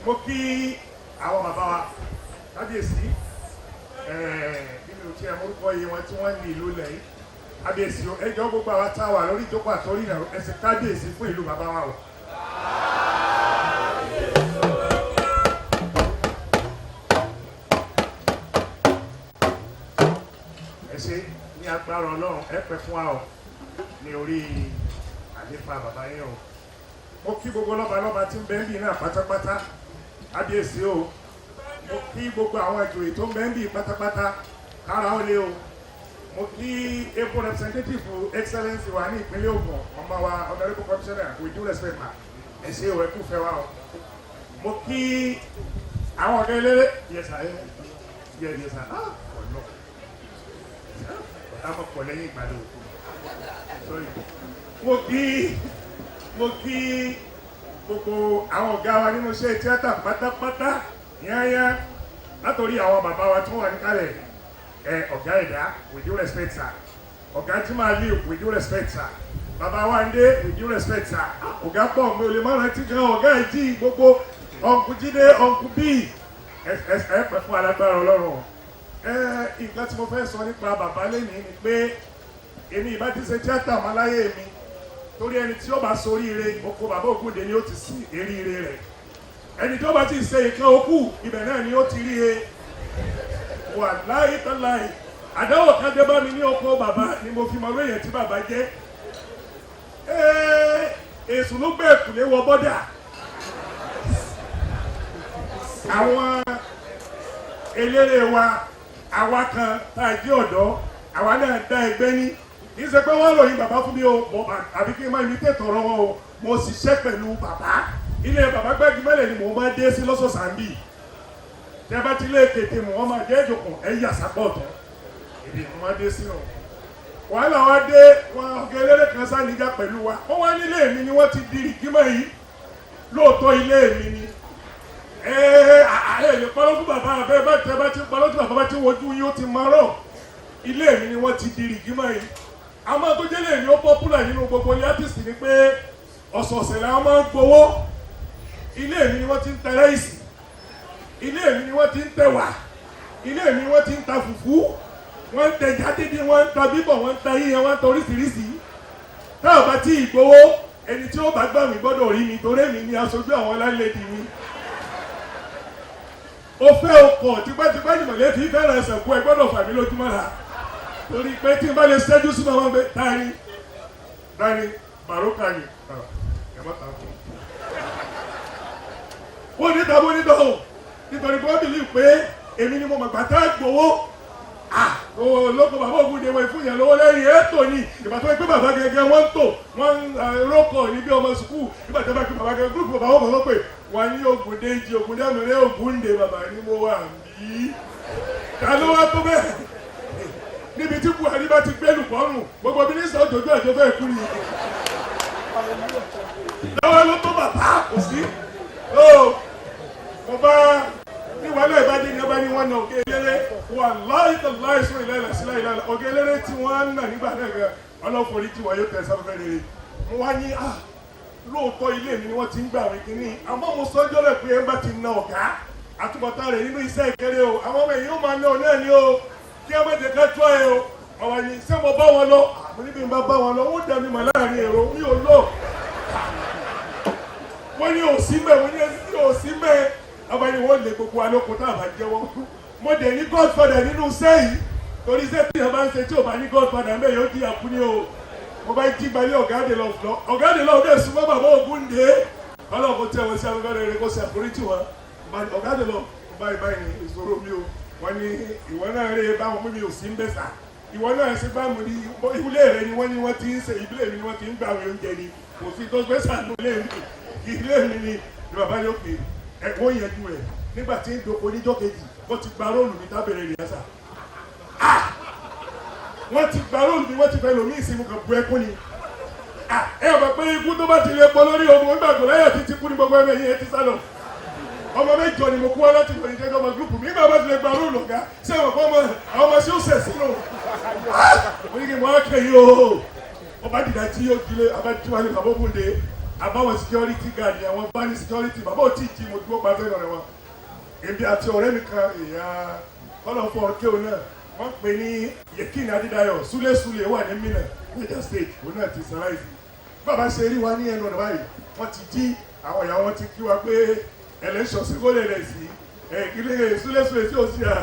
Mo kí àwọn bàbá wa, kábíyèsí, bí mi ò tiẹ̀ morúkọ yìí wọn tí wọ́n ní ìlú lẹ̀ yìí. Kábíyèsí o, ẹ jọ̀ọ́, gbogbo àwa tá a wà lórí ìjókòó àtọ́rí ìnàró, ẹ ṣe kábíyèsí fún ìlú bàbá wa o. Ẹ ṣe, ní agbára Ọlọ́run, ẹ pẹ́ fún wa o ní orí àléfà bàbá yẹn o. Mo kí gbogbo lọ́ba lọ́ba tí ń bẹ ń bì náà pátápátá. Kábíyèsí o. Mo kí gbogbo àwọn ìjòyè tó ń bẹ ń bì pátápátá, kára ó lé o. Mo kí able representative Excellence wa ní ìpínlẹ̀ Ògùn, ọmọ wa, Honourable Commissioner, with due respect ma, ẹ ṣe o, ẹ kú fẹ́ wa o. Mo kí àwọn ọ̀gá eléré. Yes sir, yes sir. Ah, ọ̀nà ọ̀tá mọ̀ pọ̀ lẹ́yìn ìgbàdo, sorry. Mo kí gbogbo àwọn ọ̀gá wa nínú iṣẹ́ tíátà pátápátá yányá, látòrí àwọn bàbá wa tí wọ́n wà níkàlẹ̀ ẹ, ọ̀gá ẹ̀dá, with due respect sir, ọ̀gá Jimali, with due respect sir, bàbá wa ń dé, with due respect sir. Ọ̀gá pọ̀, mi ò lè má rántí gan. Ọ̀gá ẹ̀jí, gbogbo Uncle Jídé, Uncle B, ẹ ẹ pẹ́ fún alágbára Ọlọ́run. Ẹ nǹkan tí mo fẹ́ sọ nípa bàbá lẹ́nìí ni pé èmi ìbá ti ṣe tíátà mọ́ láyé mi, torí ẹni tí ó bá soríire, oko bàbá Ògúndé ni ó ti sí eríire rẹ̀. Ẹni tí ó bá ti ṣe nǹkan okú, ibẹ̀ náà ni ó ti rí e. Wà láyé tán láyé, àdáwò kan dé bá mi ní oko bàbá ni mo fi mọ lóye tí bàbá jẹ́. Èṣù ló gbé èkùlé wọ bọ́dà. Àwọn eléré wa, àwa kan tá a jẹ́ ọ̀dọ́, àwa náà dá ẹgbẹ́ ní. Kì í ṣe pé wọ́n ròyìn bàbá fún mi o, àbí kí n máa imitate ọ̀rọ̀ wọn o. Mo ṣiṣẹ́ pẹ̀lú bàbá. Ilé bàbá Gbẹ́gimẹ́lẹ̀ ni mò ń máa dé sí lọ́sọ̀ọ̀sán bíi tẹ́ bá ti lé kété mọ̀, wọ́n máa jẹ́ ìjòkùn ẹ̀ yà sápọ̀ ọ̀tún èdè mo máa dé sínú. Wàhálà wa dé, wọn ọ̀gá eléré kan sá níjà pẹ̀lú wa. Wọ́n wá nílé mi ni wọ́n ti di rìgímọ̀ yìí. Lóòótọ́, ilé mi ni. Ẹ lè parọ́ fún bàbá abẹ́ bá tẹ bá ti parọ́ tí bàbá bá ti wojú yín, ó ti máa rọ̀. Ilé mi ni wọ́n ti di rìgímọ̀ yìí. Àmọ́ tó jẹ́lé mi ó popular nínú gbogbo ní artist ni pé ọ̀sọ̀ọ̀sẹ̀ làwọn máa ń gbowó. Ilé mi ni wọ́n ti ń tẹ rice, ilé mi ni wọ́n ti ń tẹ̀wà, ilé mi ni wọ́n ti ń ta fùfú, wọ́n ń tẹja dídín, wọ́n ń ta bíbọ̀, wọ́n ń ta yíyan, wọ́n ń ta oríṣiríṣi. Táwọn bá tí ì gbowó, ẹni tí ó bá gbà mí gbọ́dọ̀ rí mi, torí èmi ni aṣojú àwọn landlady mi. Ó fẹ́ ọkọ̀ tipẹ́tipẹ́ ìmọ̀lẹ́ fi fẹ́ràn ẹsẹ̀ kú, ẹ gbọ́dọ̀ fà mí lójúmọ́ ra, torí pé tí n bá lè ṣẹ́jú sí màmá gbé tani tani baroka ni ẹ má ta fún un. Wọ́n ní tàbí onítọ̀hún, nítorí pé wọ́n believe pé èmi ni mo mọ̀ gbàtà gbowó. Lóko bàbá Ògúndé, wọ́n fún yẹn lówó lẹ́yìn ètò ni. Ìgbà tó ń pé bàbá gẹ́gẹ́, wọ́n ń tò, wọ́n ń rókọ̀ ní bí ọmọ sukùú. Ìgbà tó bá pé bàbá gẹ́gẹ́, group bàbá wọn mọ̀ pé wọ́n ní Ògúndé jí Ògúndé àmìlẹ́ Ògúndé, bàbá ni mo wà bí. Ta ló wá tó bẹ́ẹ̀? Níbi tí Buhari bá ti gbé lùkọ́rùn, gbogbo mínísítà òjòjú àjọ fẹ́ kú ni. Lọ́wọ́ ló tó bàbá kò sí. Mo bá ní wàhálà ìbádé ní ọba ní wọn na òkè eléré wà láì tó láì sọ ìlànà sílẹ̀ ìlànà òkè eléré tí wọ́n ń nà nígbà náà gan, ọlọ́forí tí wọ́n yóò tẹ̀ sáfẹ́fẹ́ rere. Mo wá ní ah, lóòótọ́ ilé mi ni wọ́n ti ń gbà wí kínní, àmọ́ mo sọ́jọ́ rẹ̀ pé ẹ bá ti na ọ̀gá, àtúbọ̀tán rẹ̀ nínú iṣẹ́ ìkéré o. Àwọn ọmọ èyí ó máa ná ọ náà ni o, kí ẹ má jẹ́ ká tó ẹ o. Ọ̀rọ̀ ni ṣé mo bá wọn lọ? Àmọ́ níbi ń bá bá wọn lọ, wọ́n dà mí mọ̀ láàrin èrò, mi ò lọ. Wọ́n ní òsí mẹ́, wọ́n ní òsí mẹ́. Ọba ni wọ́n lé gbogbo wa lóko tá a bá jẹ́wọ́. Mo dẹ̀ ní godfather nínú iṣẹ́ yìí, torí iṣẹ́ tí yẹn bá ń ṣe tí ò bá ní godfather ń bẹ̀, yóò di àkú ní o. Mo bá jí gbalẹ̀ ọ̀gá àdè lọ lọ, ọ̀gá àdè lọ ọdẹ súnmọ́ bàbá Ògúndé, Ọlọ́run kò tẹ̀ wọ́n sí afẹ́fẹ́ rere, kó ṣe àforíjì wọn. Ọ̀gá àdè lọ báyìí báyìí ní ìṣòro mi o. Wọ́n ní ìwọ náà rí báwọn mú mi ò sí ń bẹ̀ sà. Ìwọ náà ṣe bá mu ní ilé rẹ ni wọ́n ní wọ́n ti ń ṣe, ilé mi ni wọ́n ti ń gbà wí oúnjẹ ni, kò sí tó gbé sànú ilé mi, ilé mi ni. Ni bàbá yóò pè ẹ, wọ́n yẹjú rẹ̀. Nígbà tí ń doko níjọ́ kejì, wọ́n ti gba role mi tábìlì rìhásà. Wọ́n ti gba role mi, wọ́n ti fẹ́ lomi ìsinmi kan bu ẹkún ni. Ẹ mọ̀ pé ikú tó bá ti lè pọ̀ lórí ogun nígbà tó láyà títí kú ní gbogbo ẹ̀mí yẹn ti sálọ. Ọmọ mẹ́jọ ni mo kú wá láti lọ ìjẹ́jọ́ ọmọ group mi. Nígbà bá ti lè gba role ọ̀gá, ṣé wọn kọ́ ọmọ àwọn ọmọ sí ó sẹ̀ sínú mo ní kí n mọ akẹ́yìn o. Ọba dìda tí yóò dilé abájúwálé bàbá Ògúndé. Àbáwọn security guard, àwọn bá ní security, bàbá ò tí ì jí, mo dúró pa fẹ́ràn rẹ̀ wọn. Èmi àti ọ̀rẹ́ mi kan, èèyàn kọ́lọ̀ fún ọ̀rọ̀ náà, wọ́n pè ní Yekini Adédayọ̀ Súlẹ̀súlẹ̀, wà ní Minna, Niger State, òun náà ti sàráìsì. Bàbá ṣe rí wa ní ẹnu ọ̀nà báyìí, wọ́n ti jí àwọn ìyàwó, wọn ti kí wa pé ẹlẹ́ṣọ̀ sí kó lè rẹ̀ sí ẹ̀ ilé Súlẹ̀súlẹ̀ tí ó sì à.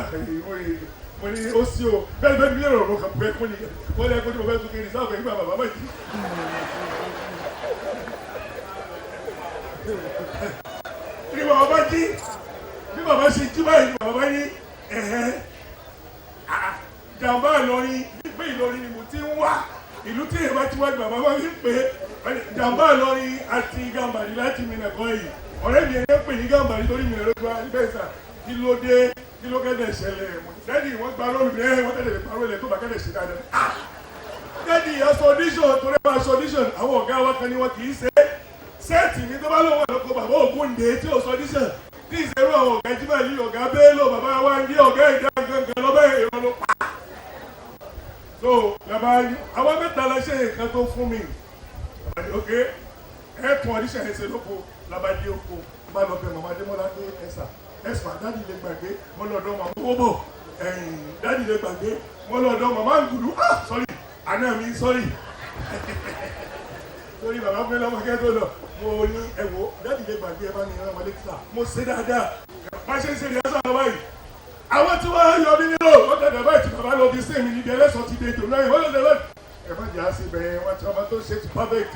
Mo ní ó sí o, bẹ́ẹ̀ bẹ́ẹ̀ bí lè rọrùn kan pẹ́ kún ni wọ́n lẹ́kún tí mo fẹ́ tún kiri sáà fẹ́ nígbà bàbá mọ̀ jí. Ní bàbá bá jí, bí bàbá ṣe jí báyìí, ní bàbá ní ẹ̀hẹ́ jàmbá Ìlọrin, gbígbé Ìlọrin ni mo ti ń wá, ìlú tí èèyàn bá ti wá ní bàbá bá fi ń pè é jàmbá Ìlọrin àti Gàmbàrí láti Minna kan yìí. Ọ̀rẹ́ mi ẹ̀yẹ́ pè ní Gàmbàrí torí Minna ló gba bẹ́ẹ̀ sà. Kí ló dé? Kí ló kẹ́dẹ̀ ṣẹlẹ̀? Daddy, wọ́n gba lórí rẹ̀, wọ́n kẹ́dẹ̀ gba lórí rẹ̀ tó bá kẹ́dẹ̀ ṣe dáadáa. Daddy, aṣọ audition torí aṣọ audition, àwọn ọ̀gá wa kan ni wọ́n kì í ṣe set mi tó bá lọ́wọ́ lọ́kọ̀ bàbá Ògúndé tí ò sọ audition tí ìṣerú àwọn ọ̀gá jimá yìí, ọ̀gá Bello, bàbá wa ń dé, ọ̀gá ìdá gangan lọ́bẹ̀ ìrọ̀ ló pa. So bàbá àwọn mẹ́ta la ṣe nǹkan tó fún mi. Bàbá ní ok, ẹ tún audition ẹ ṣe lóko. Labadé oko bá lọ bẹ màmá Adémọ́lá pé ẹ̀sà ẹ̀sà, daddy lè gbàgbé mo lọ́dọ̀ màmá owó bọ̀ ẹ̀yìn, daddy lè gbàgbé mo lọ́dọ̀ màmá Ngùdù. Ah, sorry, àná mi, sorry, torí bàbá fún mi lọ́mọ kẹ́ tó lọ. Mo ní ẹ wo, daddy lè gbàgbé, ẹ bá mi rán wọn létí sà, mo ṣe dáadáa. Bá ṣe ń ṣe ìyá sọ̀rọ̀ báyìí, àwọn tí wọ́n yọ mí nílò, wọ́n tẹ̀lé báyìí tí bàbá lọ bí sí mi níbi ẹlẹ́sọ̀ ti dé ètò náà, wọ́n lọ báyìí, ẹ má jẹ́ àṣì bẹ́ẹ̀, wọ́n ti ọmọ tó ṣe ti perfect.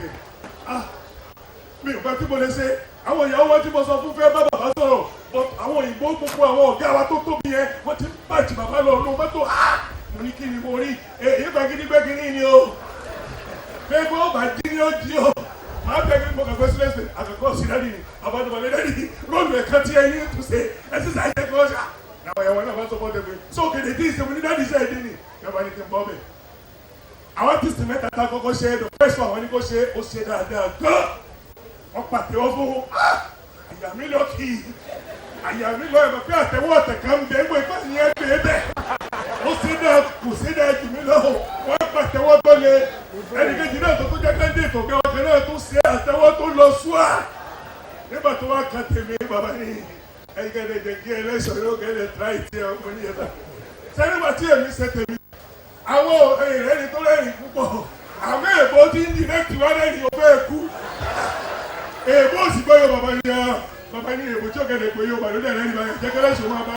Ah, mi ò bá tí mo lè ṣe. Àwọn ìyàwó wọn tí mo sọ fún fẹ́ bá bàbá sọ̀rọ̀, but àwọn òyìnbó, gbogbo àwọn ọ̀gá wa tó tóbi yẹn, wọ́n ti ń bàjẹ́ bàbá lọ nù mọ́tò. Ah, mo ní kí ni mo rí? Èyí gbàgídí gbẹ́gídí ni o, bẹ́ẹ̀ bó bá jí ni ó jí o, máa bẹ́ẹ̀ kí mo kàn gbé sílẹ̀ sílẹ̀ àkọ́kọ́ sí daddy ni àbádọ́balẹ̀. Daddy, role ẹ̀kan tí ẹyin tún ṣe ẹ sì ṣàyẹ̀ kọ́ ṣá. Àwọn ìyàwó náà bá sọ fọ́tẹ̀ pé so kéde tí ìṣègùn ní daddy ṣe é dín ní yọba ní kí n bọ́ bẹ̀. Àwọn artist mẹ́ta tá a kọ́kọ́ ṣe, the first one, àwọn ní kó ṣe, ó ṣe dáadáa gan, wọ́n pàtẹ́wọ́ fún. Àyà mi lọ kì í, àyà mi lọ ẹ̀mọ̀ pé àtẹ̀wọ́ ọ̀tẹ̀ kan ń bẹ ń gbé pàṣẹ yẹn gbé bẹ́ẹ̀. Ó ṣe dáa, kò ṣe dáa jù mí lọ, wọ́n pàtẹ́wọ́ tó le. Ẹnìkejì náà tó tó jẹ́ candidate ọ̀gá ọ̀gá náà tó ṣe, àtẹ́wọ́ tó lọ ṣúà. Nígbà tó wá kan tèmi, bàbá ní ẹ̀yìn kẹ́lẹ́ kí ẹlẹ́sọ̀ yóò kẹ́lẹ́ tíráì tí ẹ ọmọ ní ẹ̀ta sẹ́nígbà tí èmi ṣe tèmi, àwọn ẹ̀rẹ́ni tó rẹ́rìn púpọ̀, àwọn èèbó tí ń direct wá rẹ́rìn ó fẹ́ kú. Èèbó sì gbọ́ yóò, bàbá ní bàbá ní èèbó tí ó kẹ́lẹ́ pé yóò bà ló dẹ̀ rẹ́rìn báyìí jẹ́ kẹ́lẹ́sọ̀ máa bá.